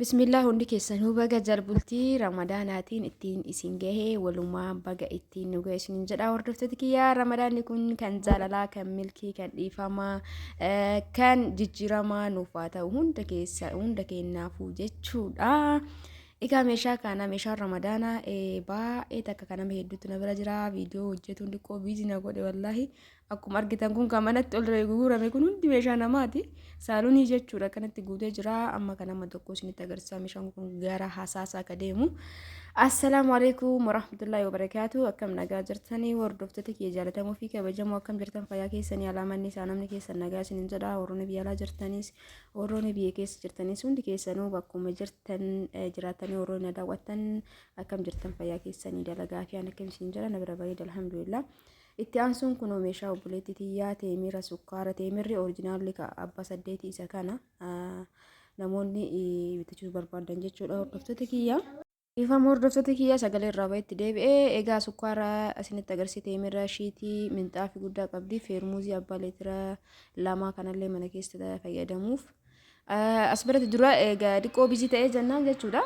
Bismillah hundi keessanuu baga jalbultii ramadaanaatiin ittiin isin gahee walumaa baga ittiin nu gahe isiniin jedha hordoftoota kiyyaa. Ramadaanni kun kan jaalalaa, kan milkii, kan dhiifamaa, kan jijjiiramaa nuuf haa ta'u hunda keessa hunda keenyaafuu jechuudha. Egaa meeshaa kana meeshaan ramadaanaa baay'ee takka kan nama hedduutu na bira jira. Viidiyoo hojjetuun xiqqoo biizii na godhe wallaahi. Akkuma argitan kun kan manatti ol guurame kun hundi meeshaa namaati. Saalonii jechuudha akkanatti guutee jira. Amma kan amma tokko isinitti agarsiisaa meeshaan kun gara hasaasaa akka deemu. Assalaamu alaikum warahmatullahi wabarakaatu. Akkam nagaa jirtanii hordoftoota kiyya jaalatamoo fi kabajamoo, akkam jirtan fayyaa keessanii? Alaamanni isaa namni keessan nagaa isinin jedha. Warroonni biyya alaa jirtanis warroonni biyya keessa jirtanis hundi keessanuu bakkuma jirtan jiraatanii warroonni na daawwattan akkam jirtan fayyaa keessanii? Dalagaa fi an akkam isin jedha, na bira bareeda, alhamdulillah. Itti aansuun kunoo meeshaa obboleettii tiyyaa teemira sukkaara, teemirri orijinaalli ka abbaa saddeetii isa kana namoonni bitachuu barbaadan jechuudha hordoftoota kiyya. Dhiifama hordoftoota kiyya, sagalee irraa bahetti deebi'ee. Egaa sukkaara isinitti agarsiise, teemira shiitii minxaafii guddaa qabdi, feermuuzii abbaa leetira 2 kanallee mana keessa fayyadamuuf. As biratti dura egaa xiqqoo bizii ta'ee jennaan jechuudha.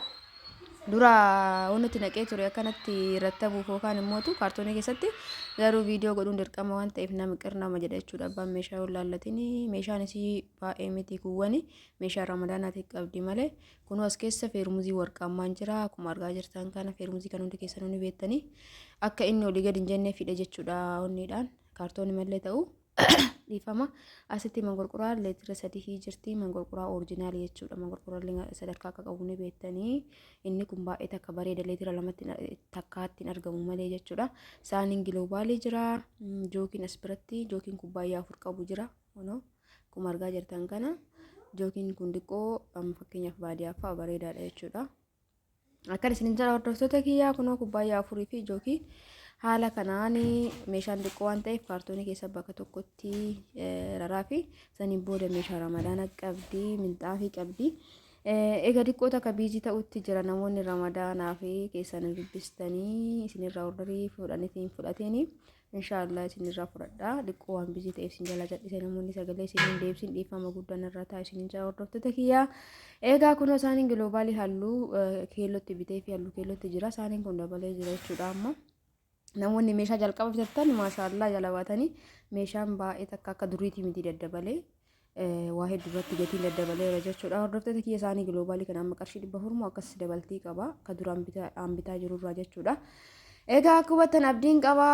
Dura wanti naqee ture akkanatti rattabuuf yookaan immootu kaartoonii keessatti, garuu viidiyoo godhuun dirqama waan ta'eef nama qirnama jedha jechuudha. Abbaan meeshaa yoo laallatin meeshaan isii baay'ee miti, kuuwwani meeshaa ramadaanaatiif qabdi malee. Kunoo as keessa feermuzii warqaammaan jira, akkuma argaa jirtan kana. Feermuzii kan hundi keessanuu ni beektanii, akka inni olii gadi hin jennee fidhe jechuudha onniidhaan kaartoonii malee ta'u. Dhiifama, asitti mangorquraa leetira 3 jirti, mangorquraa orijinaalii jechuudha. Mangorquraallee sadarkaa akka qabu ni beektanii. Inni kun baay'ee takka bareeda, leetira 2tti takkaatti hin argamu malee jechuudha. Saaniin giloobaalii jira, jookiin as biratti jookiin kubbaayyaa 4 qabu jira. Kunoo akkuma argaa jirtan kana jookiin kun xiqqoo amma fakkeenyaaf baadiyyaa fa'a bareedaadha jechuudha. Akkan isin jala hordoftoota kiyyaa, kunoo kubbaayyaa afurii fi jookii haala kanaan meeshaan xiqqoo waan ta'eef kaartoonii keessa bakka tokkotti raraa fi saniin booda meeshaa ramadaana qabdi, minxaafii qabdi. Egaa xiqqoo takka biizii ta'utti jira. Namoonni ramadaanaa fi keessan dubbistanii isinirraa ordarii fudhaniitiin hin fudhatiin, inshaallah isinirraa fudhadha. Xiqqoo waan bizii ta'eef isin jalaa jal'ise. Namoonni sagalee isin hin deebisin dhiifama guddaan irraa ta'a isin jala hordoftoota kiyyaa. Egaa kunoo isaaniin giloobaalii halluu keellootti bitee fi halluu keellootti jira. Isaaniin kun dabalee jira jechuudha amma. Namoonni meeshaa jalqaba bitattan maashaallaa jala baatanii, meeshaan baay'ee takka akka duriitii miti, daddabalee waa hedduu irratti gatiin daddabaleera jechuudha. Hordoftoota kiyya, isaanii giloobaalii kana amma qarshii 400 moo akkas dabaltii qaba akka duraan bitaan bitaa jirurraa jechuudha. Egaa akka hubattan abdiin qaba.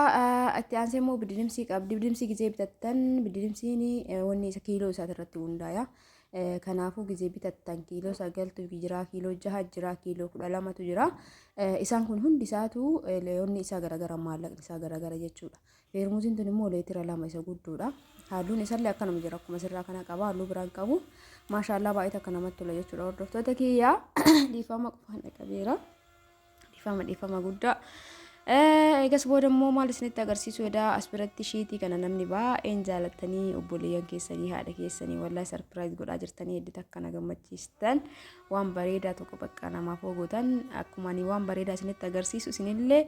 Itti aansee immoo bidilimsii qabdi. Bidilimsii gizee bitattan bidilimsiin wanni isa kiiloo isaati irratti hundaaya. Kanaafuu gizee bitattan kiiloo 9tu jira, kiiloo 6 jira, kiiloo 12tu jira. Isaan kun hundi isaatu wanni isaa garagara, maallaqni isaa garagara jechuudha. Feermuuziin tun immoo leetira 2 isa gudduudha. Halluun isallee akkanuma jira, akkuma sirraa kana qaba, halluu biraan qabu. Maashaallaa baay'ee takka namatti tola jechuudha hordoftoota kiyyaa. Dhiifama, qofaan dhaqabeera. Dhiifama, dhiifama guddaa. Eegas booda immoo maal isinitti agarsiisu edaa, as biratti shiitii kana namni baay'een jaalattanii obboleeyyan keessanii, haadha keessanii wallaahi sarpiraayiz godhaa jirtanii, hedduu takka na gammachiistan. Waan bareedaa tokko bakka namaaf gootan, akkuma ani waan bareedaa isinitti agarsiisu isinillee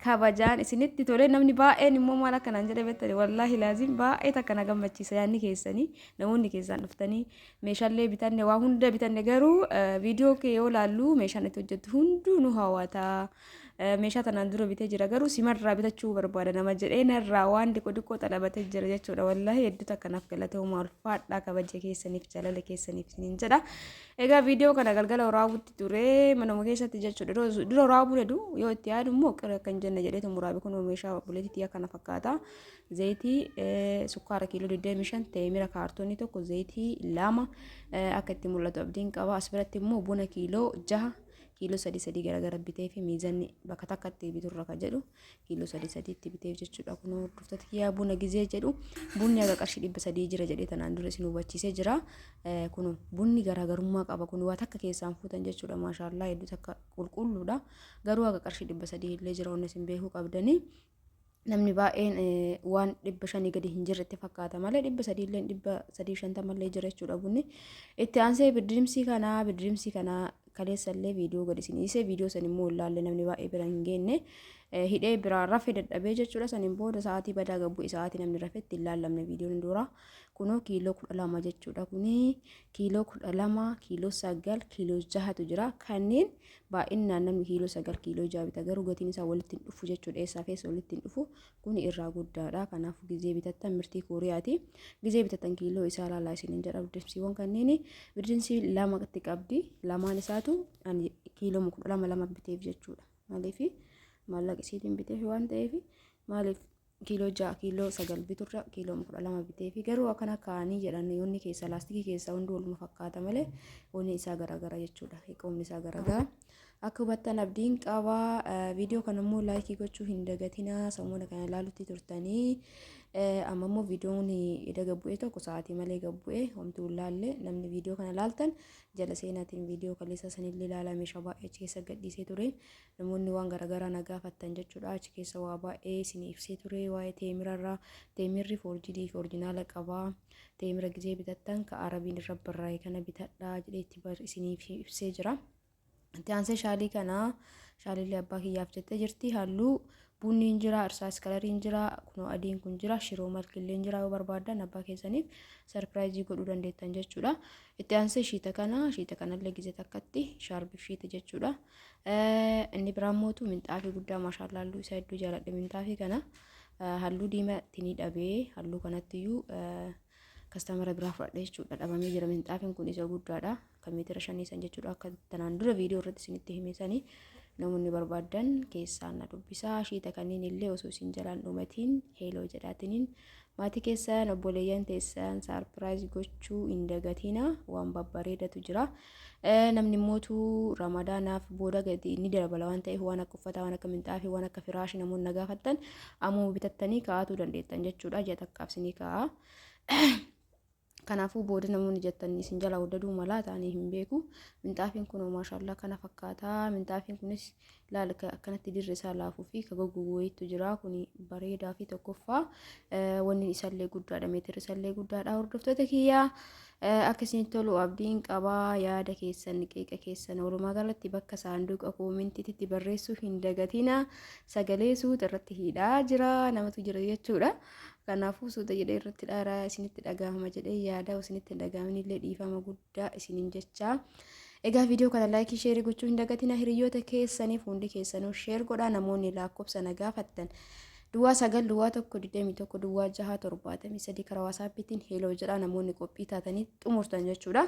kabajaan isinitti tole. Namni baay'een immoo maal akka naan jedhe beektani? Wallaahi laazim baay'ee takka na gammachiisa yaadni keessanii. Namoonni keessaan dhuftanii meeshaalee bitanne, waa hunda bitanne, garuu viidiyoo kee yoo laallu meeshaan itti hojjettu hunduu nu hawwata. Meeshaa tanaan dura bitee jira, garuu simarraa bitachuu barbaada nama jedhee narraa waan diqo diqoo xalabatee jira jechuudha. Wallaahi hedduu takka naaf galatooma, ulfaadhaa, kabaja keessaniif jaalala keessaniif isiniin jedha. Egaa viidiyoo kana galgala waraabutti ture manuma keessatti jechuudha. Dura waraabuu hedu yoo itti yaadu immoo qira kan jenne jedheetu muraabe. Kun meeshaa obboleettii tiyya kana fakkaata. Zayitii, sukkaara kiiloo 25, teemira kaartoonii tokko, zayitii 2 akka itti mul'atu abdiin qaba. As biratti immoo buna kiiloo 6, kiiloo sadii sadii garagara bitee fi miizanni bakka takkatti biturra kan jedhu kiiloo sadii sadiitti biteef jechuudha. Kun hordoftoota kiyyaa, buna gizee jedhu bunni haga qarshii 300 jira jedhee tanaan dura isin hubachiisee jira. Kun bunni garaagarummaa qaba. Kun waa takka keessaan fuutan jechuudha. Maashaallaa hedduu takka qulqulluudha. Garuu haga qarshii 300 illee jira wanni isin beekuu qabdanii. Namni baay'een waan 500 gadi hin jirretti fakkaata malee 300 illee, 350 illee jira jechuudha bunni. Itti aansee bidirimsii kana kaleessa illee viidiyoo gadi isin dhiisee, viidiyoo san immoo hin laalle, namni baay'ee bira hin geenne. Hidhee biraa rafe dadhabee jechuudha. Saniin booda sa'aatii badaa gabbu, sa'aatii namni rafetti hin laallamne viidiyoon dura. Kunoo kiiloo 12 jechuudha. Kuni kiiloo 12, kiiloo 9, kiiloo 6tu jira. Kanneen baay'inaan namni kiiloo 9, kiiloo 6 bita. Garuu gatiin isaa walitti hin dhufu jechuudha. Eessaa fi eessa walitti hin dhufu. Kuni irraa guddaadha. Kanaafuu gizee bitattan mirtii Kooriyaati. Gizee bitattan kiiloo isaa ilaalaa isiniin jedha. Birdimsiiwwan kanneen birdimsii lamatti qabdi. Lamaan isaatu ani kiiloo 12 lama biteef jechuudha. Maaliif maallaqa isiitiin biteef waan ta'eef maaliif kiiloo 6 kiiloo 9 biturra kiiloo 12 biteefi garuu akkana kaa'anii jedhan yoonni keessa laastikii keessa hundi waluma fakkaata malee wanni isaa garaagara jechuudha. Hiiqoomni isaa garaagara. Akka hubattan abdiin qaba. Viidiyoo kana immoo laayikii gochuu hin dagatinaa. Sammuna kana ilaalutti turtanii. Amma immoo viidiyoon eda gabbu'e tokko sa'aatii malee gabbu'e homtuu hin laalle namni viidiyoo kana laaltan jala seenaatiin viidiyoo kaleessa sanillee ilaalaa meeshaa baay'ee achi keessa gadhiisee ture. Namoonni waan garaagaraa na gaafattan jechuudha. Achi keessa waa baay'ee isin ibsee ture waa'ee teemirarraa. Teemirri foorjidii fi orjinaala qaba. Teemira gizee bitattan ka arabiin irra barraa'e kana bitadhaa jedhee itti isiniif ibsee jira. Itti aansee shaalii kana shaaliillee abbaa kiyyaaf jettee jirti. Halluu bunniin jira, irsaas kalariin jira, kunoo adiin kun jira, shiroo malkilleen jira yoo barbaaddan abbaa keessaniif sarpiraayizii godhuu dandeettan jechuudha. Itti aansee shiita kana shiita kanallee gizee takkatti shaarbiif shiita jechuudha. Inni biraan mootu minxaafii guddaa maashaallaa halluu isaa hedduu jaaladhe minxaafii kana halluu diimaa itti ni dhabee halluu kanattiyyuu kastamara biraa fudhadhe jechuudha dhabamee jira minxaafiin kun isa guddaadha kan meetira shanii san jechuudha akka tanaan dura viidiyoo irratti isinitti hime sanii namoonni barbaaddan keessaan na dubbisaa shiita kanneen illee osoo isin jalaan dhumatiin heeloo jedhaatiniin maatii keessan obboleeyyan teessan saarpiraayiz gochuu hin dagatina waan babbareedatu jira. Namni mootu ramadaanaaf booda gadi ni dabala waan ta'eef waan akka uffataa waan akka minxaafii waan akka firaashii namoonni na gaafattan ammuma bitattanii kaa'atuu dandeettan jechuudha. Ji'a takkaaf isinii kaa'a. Kanaafuu booda namoonni jettan isin jalaa waddaduu malaa ta'anii hin beeku. Minxaafiin kun maashaallaa kana fakkaata. Minxaafiin kunis laal akkanatti dirri isaa laafuu fi ka goggogu wayiitu jira. Kun bareedaa fi tokkoffaa wanni isallee guddaadha. Meetirri isallee guddaadha. Hordoftoota kiyyaa akka isinitti tolu abdiin qaba. Yaada keessan qeeqa keessan walumaa galatti bakka saanduqa koomentiitti barreessuu hin dagatina. Sagalee suuta irratti hidhaa jira namatu jira jechuudha. Kanaafuu suuta jedhee irratti dhaaraa isinitti dhagahama jedhee yaada isinitti hin dhagahamin illee dhiifama guddaa isinin jecha. Egaa viidiyoo kana laayikii sheerii gochuu hin dagatina hiriyoota keessaniif hundi keessanuu sheer godhaa namoonni lakkoofsa na gaafattan. Duwwaa 9 duwwaa 1 21 duwwaa 6 73 karaa waasaappiitiin heeloo jedhaa namoonni qophii taatanii xumurtan jechuudha.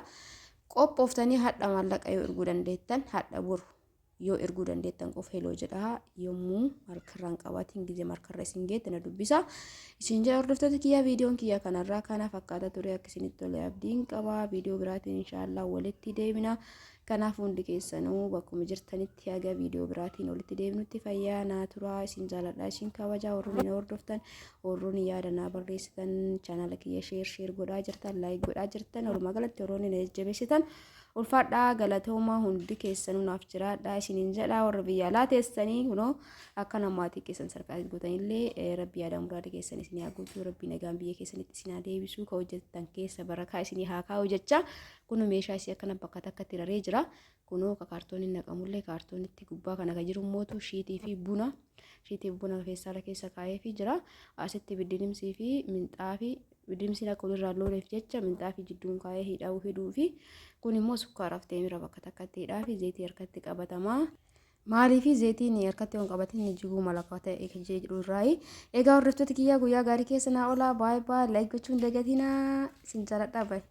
Qophooftanii hadha maallaqa yoo erguu dandeettan hadha boru yoo erguu dandeettan qofa heloo jedhaa yommuu harkarraan qabaatiin gizee harkarra isin geette na dubbisa isin jedha hordoftoota kiyyaa viidiyoon kiyyaa kanarraa kana fakkaata ture akka isinitti tole abdiin qaba viidiyoo biraatiin inshaallah walitti deebina kanaaf hundi keessanuu bakkuma jirtanitti haga viidiyoo biraatiin walitti deebinutti fayyaa naa turaa isin jaaladha isin kabajaa warroonni na hordoftan warroonni yaada naa barreessitan chaanaala kiyya sheer sheer godhaa jirtan laayik godhaa jirtan walumaa galatti warroonni na jajjabeessitan Ulfaadhaa galatoomaa hundi keessanuu naaf jiraadhaa isiniin jedha warra biyya alaa teessanii kunoo akka namaatii keessan sarkaas gootanillee rabbi yaada muraada keessan isinii haa guutuu rabbi nagaan biyya keessanitti isin haa deebisuu ka hojjettan keessa barakaa isinii haa kaa'u jecha kunoo meeshaa isii akkana bakka takkatti raree jira kunoo ka kaartooniin naqamullee kaartoonitti gubbaa kana ka jiru mootu shiitii fi buna shiitii fi buna feestaala keessa kaa'eefii jira asitti biddinimsii fi minxaafii Biddimsiin akka walirraa looleef jecha minxaafii jidduun kaa'ee hidhuu hidhuu fi kun immoo sukkaaraaf teemira bakka takkatti hidhaa fi zeetii harkatti qabatamaa. Maaliif zeetiin harkatti waan qabatin jiguu mala akka ta'e jedhu irraayi. Egaa hordoftoota kiyyaa guyyaa gaarii keessa naa olaa baay'ee baay'ee laayik gochuun dagatinaa isin jaaladhaa baay'ee.